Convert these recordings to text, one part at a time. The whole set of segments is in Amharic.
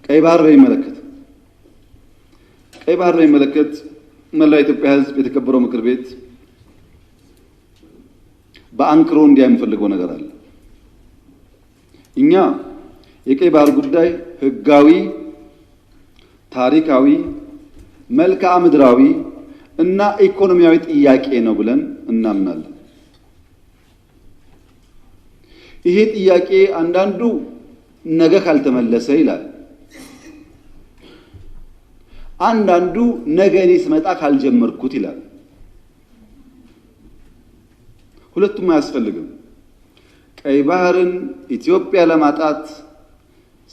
ቀይ ባህር በሚመለከት ቀይ ባህር በሚመለከት መላው የኢትዮጵያ ሕዝብ የተከበረው ምክር ቤት በአንክሮ እንዲያ የምፈልገው ነገር አለ። እኛ የቀይ ባህር ጉዳይ ሕጋዊ፣ ታሪካዊ፣ መልክዓ ምድራዊ እና ኢኮኖሚያዊ ጥያቄ ነው ብለን እናምናለን። ይሄ ጥያቄ አንዳንዱ ነገ ካልተመለሰ ይላል። አንዳንዱ ነገ እኔ ስመጣ ካልጀመርኩት ይላል። ሁለቱም አያስፈልግም። ቀይ ባህርን ኢትዮጵያ ለማጣት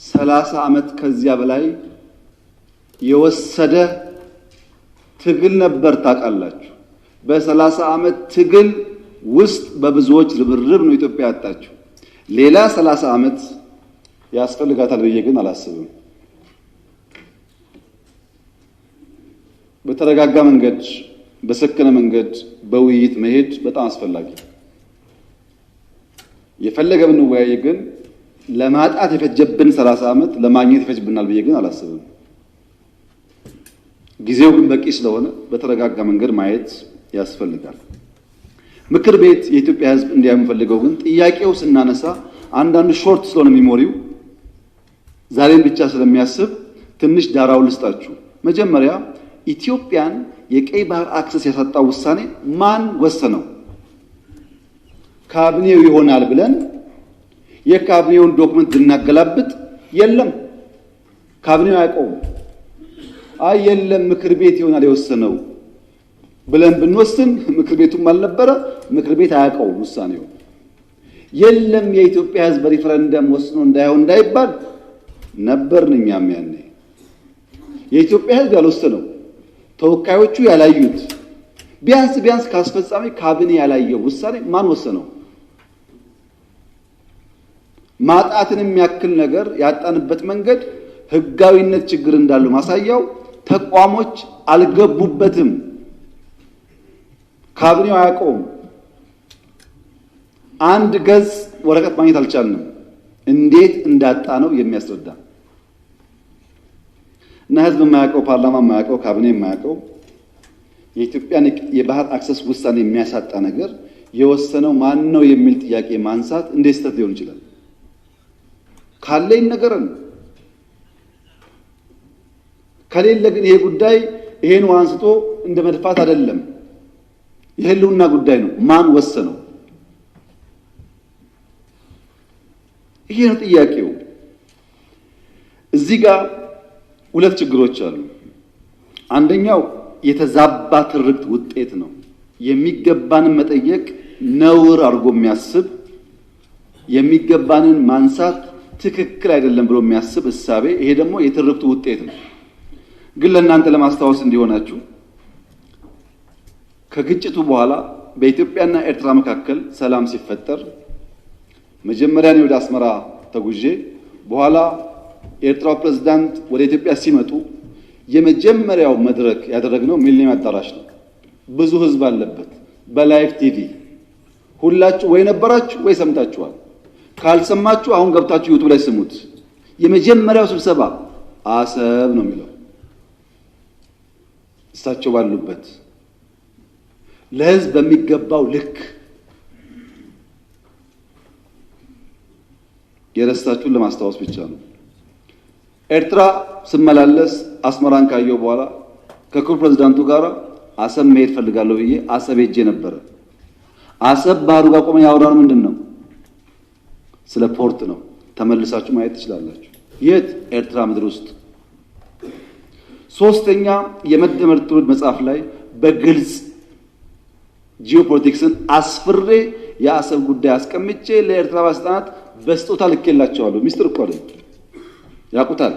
30 ዓመት ከዚያ በላይ የወሰደ ትግል ነበር። ታውቃላችሁ። በ30 ዓመት ትግል ውስጥ በብዙዎች ርብርብ ነው ኢትዮጵያ ያጣችው። ሌላ 30 ዓመት ያስፈልጋታል ብዬ ግን አላስብም። በተረጋጋ መንገድ፣ በሰከነ መንገድ በውይይት መሄድ በጣም አስፈላጊ። የፈለገ ብንወያይ ግን ለማጣት የፈጀብን 30 ዓመት ለማግኘት ይፈጅብናል ብዬ ግን አላስብም። ጊዜው ግን በቂ ስለሆነ በተረጋጋ መንገድ ማየት ያስፈልጋል። ምክር ቤት የኢትዮጵያ ሕዝብ እንዲያ የምፈልገው ግን ጥያቄው ስናነሳ አንዳንዱ short ስለሆነ memory ው ዛሬን ብቻ ስለሚያስብ ትንሽ ዳራውን ልስጣችሁ። መጀመሪያ ኢትዮጵያን የቀይ ባህር access ያሳጣው ውሳኔ ማን ወሰነው? ካቢኔው ይሆናል ብለን የካቢኔውን document ብናገላብጥ የለም፣ ካቢኔው አያውቀውም። አይ የለም ምክር ቤት ይሆናል የወሰነው ብለን ብንወስን ምክር ቤቱም አልነበረ፣ ምክር ቤት አያውቀውም ውሳኔው። የለም የኢትዮጵያ ሕዝብ በሪፈረንደም ወስኖ እንዳይሆን እንዳይባል ነበርን እኛም ያኔ። የኢትዮጵያ ሕዝብ ያልወሰነው ተወካዮቹ ያላዩት ቢያንስ ቢያንስ ከአስፈጻሚ ካቢኔ ያላየው ውሳኔ ማን ወሰነው? ማጣትን የሚያክል ነገር ያጣንበት መንገድ ህጋዊነት ችግር እንዳለው ማሳያው ተቋሞች አልገቡበትም። ካቢኔው አያውቀውም። አንድ ገጽ ወረቀት ማግኘት አልቻልንም። እንዴት እንዳጣ ነው የሚያስረዳ እና ህዝብ የማያውቀው፣ ፓርላማ የማያውቀው፣ ካቢኔ የማያውቀው የኢትዮጵያን የባህር access ውሳኔ የሚያሳጣ ነገር የወሰነው ማን ነው የሚል ጥያቄ ማንሳት እንዴት ስህተት ሊሆን ይችላል? ካለ ይነገረን። ከሌለ ግን ይሄ ጉዳይ ይሄን አንስቶ እንደ መድፋት አይደለም፣ የህልውና ጉዳይ ነው። ማን ወሰነው? ይሄ ነው ጥያቄው። እዚህ ጋር ሁለት ችግሮች አሉ። አንደኛው የተዛባ ትርክት ውጤት ነው። የሚገባንን መጠየቅ ነውር አድርጎ የሚያስብ፣ የሚገባንን ማንሳት ትክክል አይደለም ብሎ የሚያስብ እሳቤ፣ ይሄ ደግሞ የትርክቱ ውጤት ነው። ግን ለእናንተ ለማስታወስ እንዲሆናችሁ ከግጭቱ በኋላ በኢትዮጵያና ኤርትራ መካከል ሰላም ሲፈጠር መጀመሪያ እኔ ወደ አስመራ ተጉዤ በኋላ የኤርትራው ፕሬዝዳንት ወደ ኢትዮጵያ ሲመጡ የመጀመሪያው መድረክ ያደረግነው ሚሊኒየም አዳራሽ ነው። ብዙ ህዝብ አለበት። በ live TV ሁላችሁ ወይ ነበራችሁ ወይ ሰምታችኋል። ካልሰማችሁ አሁን ገብታችሁ YouTube ላይ ስሙት። የመጀመሪያው ስብሰባ አሰብ ነው የሚለው እሳቸው ባሉበት ለህዝብ በሚገባው ልክ። የረሳችሁን ለማስታወስ ብቻ ነው። ኤርትራ ስመላለስ አስመራን ካየሁ በኋላ ከክቡር ፕሬዝዳንቱ ጋር አሰብ መሄድ ፈልጋለሁ ብዬ አሰብ ሄጄ ነበረ። አሰብ ባህሩ ጋር ቆመን ያወራነው ምንድን ነው? ስለ port ነው። ተመልሳችሁ ማየት ትችላላችሁ። የት? ኤርትራ ምድር ውስጥ። ሶስተኛ የመደመር ትውልድ መጽሐፍ ላይ በግልጽ ጂኦፖለቲክስን አስፍሬ የአሰብ ጉዳይ አስቀምጬ ለኤርትራ ባለስልጣናት በስጦታ ልኬላቸዋለሁ። ሚስጥር እኮ አይደለም፣ ያውቁታል።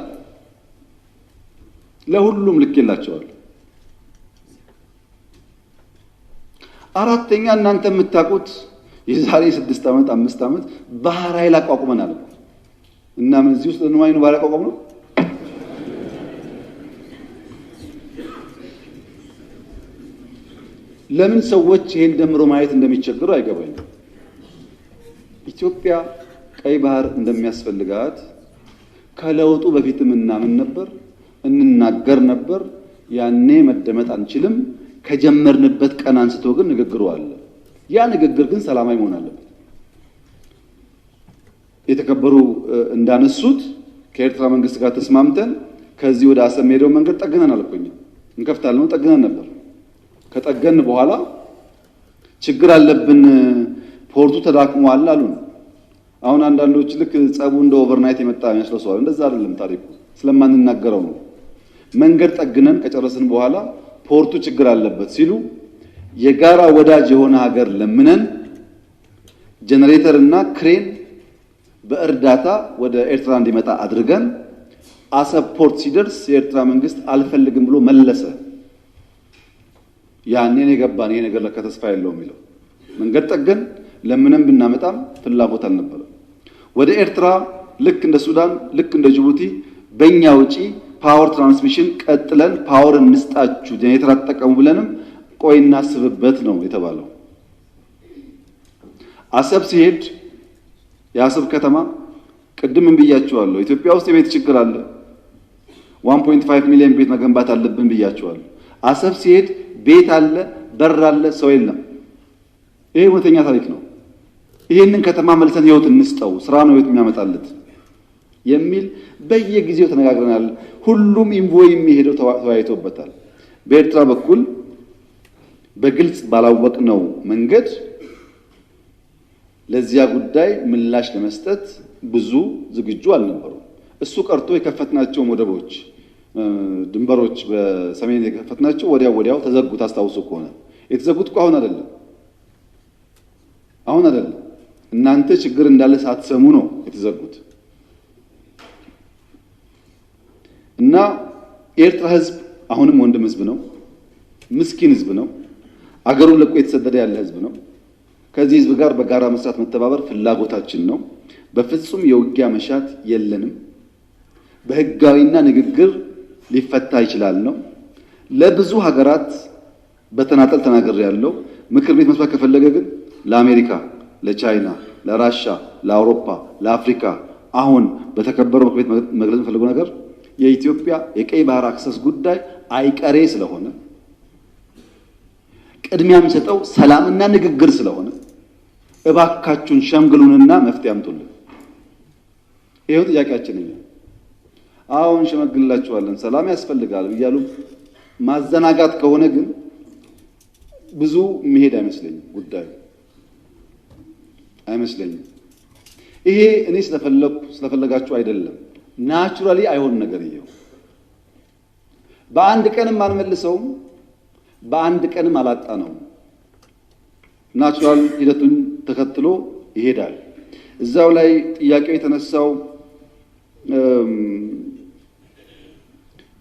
ለሁሉም ልኬላቸዋለሁ። አራተኛ እናንተ የምታውቁት የዛሬ 6 ዓመት 5 ዓመት ባህር ኃይል አቋቁመናል እና ምን እዚህ ውስጥ እንማኝ ነው ባህር አቋቁም ነው። ለምን ሰዎች ይሄን ደምሮ ማየት እንደሚቸገሩ አይገባኝም። ኢትዮጵያ ቀይ ባህር እንደሚያስፈልጋት ከለውጡ በፊትም እናምን ነበር፣ እንናገር ነበር። ያኔ መደመጥ አንችልም። ከጀመርንበት ቀን አንስቶ ግን ንግግሩ አለ። ያ ንግግር ግን ሰላማዊ መሆን አለበት። የተከበሩ እንዳነሱት ከኤርትራ መንግስት ጋር ተስማምተን ከዚህ ወደ አሰብ ሄደው መንገድ ጠግነን አልኩኝ እንከፍታለን ጠግነን ነበር። ከጠገን በኋላ ችግር አለብን፣ port ኡ ተዳክሟል አሉን። አሁን አንዳንዶች ልክ ጸቡ እንደ overnight የመጣ ይመስለው ሰው እንደዛ አይደለም ታሪኩ፣ ስለማንናገረው ነው። መንገድ ጠግነን ከጨረስን በኋላ port ኡ ችግር አለበት ሲሉ የጋራ ወዳጅ የሆነ ሀገር ለምነን ጀነሬተር እና ክሬን በእርዳታ ወደ ኤርትራ እንዲመጣ አድርገን አሰብ port ሲደርስ የኤርትራ መንግስት አልፈልግም ብሎ መለሰ። ያኔ ነው የገባን ይሄ ነገር ለካ ተስፋ የለውም የሚለው። መንገድ ጠገን ለምንም ብናመጣም ፍላጎት አልነበረም። ወደ ኤርትራ ልክ እንደ ሱዳን ልክ እንደ ጅቡቲ በእኛ ውጪ power transmission ቀጥለን power እንስጣችሁ ጄኔሬተር አትጠቀሙ ብለንም ቆይ እናስብበት ነው የተባለው። አሰብ ሲሄድ የአሰብ ከተማ ቅድም ብያችኋለሁ፣ ኢትዮጵያ ውስጥ የቤት ችግር አለ። 1.5 ሚሊዮን ቤት መገንባት አለብን ብያችኋለሁ። አሰብ ሲሄድ ቤት አለ፣ በር አለ፣ ሰው የለም። ይሄ እውነተኛ ታሪክ ነው። ይሄንን ከተማ መልሰን ህይወት እንስጠው፣ ስራ ነው ህይወት የሚያመጣለት የሚል በየጊዜው ተነጋግረናል። ሁሉም envoy የሚሄደው ተወያይቶበታል። በኤርትራ በኩል በግልጽ ባላወቅነው መንገድ ለዚያ ጉዳይ ምላሽ ለመስጠት ብዙ ዝግጁ አልነበሩም። እሱ ቀርቶ የከፈትናቸው ወደቦች፣ ድንበሮች በሰሜን የከፈትናቸው ወዲያው ወዲያው ተዘጉ። ታስታውሱ ከሆነ የተዘጉት እኮ አሁን አይደለም፣ አሁን አይደለም። እናንተ ችግር እንዳለ ሳትሰሙ ነው የተዘጉት። እና የኤርትራ ህዝብ አሁንም ወንድም ህዝብ ነው፣ ምስኪን ህዝብ ነው፣ አገሩን ለቆ የተሰደደ ያለ ህዝብ ነው። ከዚህ ህዝብ ጋር በጋራ መስራት መተባበር ፍላጎታችን ነው። በፍጹም የውጊያ መሻት የለንም። በህጋዊና ንግግር ሊፈታ ይችላል ነው። ለብዙ ሀገራት በተናጠል ተናግሬ ያለው ምክር ቤት መስማት ከፈለገ ግን ለአሜሪካ፣ ለቻይና፣ ለራሻ፣ ለአውሮፓ፣ ለአፍሪካ አሁን በተከበረው ምክር ቤት መግለጽ የምፈልገው ነገር የኢትዮጵያ የቀይ ባህር access ጉዳይ አይቀሬ ስለሆነ ቅድሚያ የሚሰጠው ሰላምና ንግግር ስለሆነ እባካችሁን ሸምግሉንና መፍትሄ አምጡልን። ይሄው ጥያቄያችን። እኛ አሁን ሸመግልላችኋለን፣ ሰላም ያስፈልጋል እያሉ ማዘናጋት ከሆነ ግን ብዙ መሄድ አይመስለኝም፣ ጉዳዩ አይመስለኝም። ይሄ እኔ ስለፈለኩ ስለፈለጋችሁ አይደለም፣ naturally አይሆን ነገር ይሄው በአንድ ቀንም አንመልሰውም፣ በአንድ ቀንም አላጣነውም። natural ሂደቱን ተከትሎ ይሄዳል። እዛው ላይ ጥያቄው የተነሳው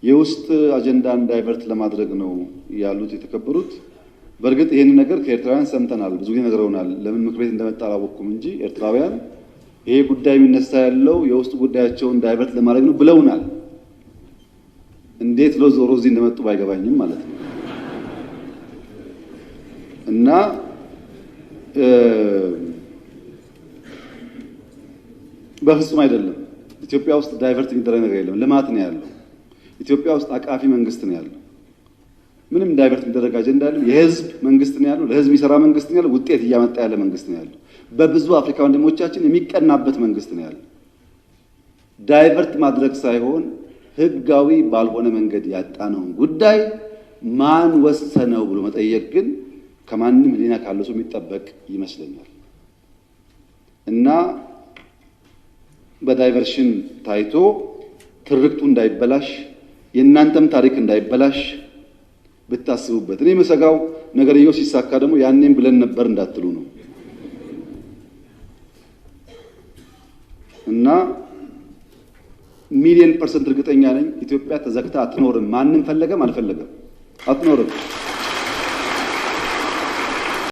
የውስጥ አጀንዳን divert ለማድረግ ነው ያሉት የተከበሩት። በእርግጥ ይህንን ነገር ከኤርትራውያን ሰምተናል፣ ብዙ ጊዜ ነግረውናል። ለምን ምክር ቤት እንደመጣ አላወቅኩም እንጂ ኤርትራውያን ይሄ ጉዳይ የሚነሳ ያለው የውስጥ ጉዳያቸውን divert ለማድረግ ነው ብለውናል። እንዴት ሎ ዞሮ እዚህ እንደመጡ ባይገባኝም ማለት ነው። እና በፍጹም አይደለም። ኢትዮጵያ ውስጥ divert የሚደረግ ነገር የለም። ልማት ነው ያለው። ኢትዮጵያ ውስጥ አቃፊ መንግስት ነው ያለው። ምንም divert የሚደረግ አጀንዳ የለም። የህዝብ መንግስት ነው ያለው። ለህዝብ የሚሰራ መንግስት ነው ያለው። ውጤት እያመጣ ያለ መንግስት ነው ያለው። በብዙ አፍሪካ ወንድሞቻችን የሚቀናበት መንግስት ነው ያለው። divert ማድረግ ሳይሆን ህጋዊ ባልሆነ መንገድ ያጣነውን ጉዳይ ማን ወሰነው ብሎ መጠየቅ ግን ከማንም ህሊና ካለው ሰው የሚጠበቅ ይመስለኛል። እና በ diversion ታይቶ ትርክቱ እንዳይበላሽ የእናንተም ታሪክ እንዳይበላሽ ብታስቡበት። እኔ የምሰጋው ነገርየው ሲሳካ ደግሞ ያኔም ብለን ነበር እንዳትሉ ነው። እና 1,000,000% እርግጠኛ ነኝ ኢትዮጵያ ተዘግታ አትኖርም። ማንም ፈለገም አልፈለገም አትኖርም።